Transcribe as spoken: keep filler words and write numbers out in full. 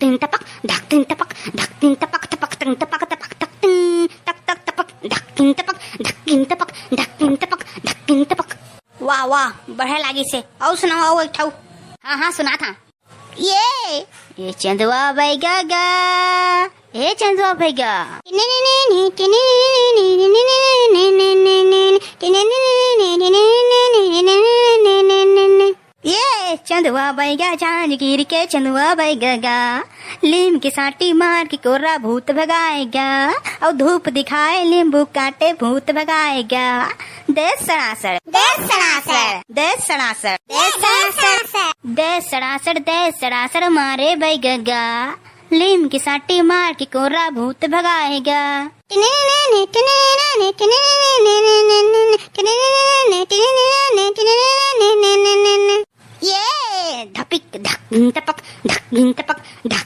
तिन टपक, धक तिन टपक, धक तिन टपक, टपक तिन टपक, टपक टक तिन, टक टक टपक, धक तिन टपक, धक तिन टपक, धक तिन टपक, धक तिन टपक। वाह वाह, बढ़िया लागिस हे। अउ सुनाओ, अउ एक ठऊ। हाँ हाँ, सुनात हँव। ये, ये चंदवा बैगा गा, ये चंदवा बैगा। ये चंदवा बैगा, झांझ गिर के चंदवा बैगा गा, लीम के साटी मार के कोरा भूत भगाए गा, अउ धूप दिखाए नींबू काटे भूत भगाए गा। दे सणासण, दे सणासण, दे सणासण, दे सणासण, दे सणासण, दे सणासण मारे बैगा गा, लीम के साटी मार के कोरा भूत भगाए गा। ये धपिक धक धिन टपक, धक धिन टपक, धक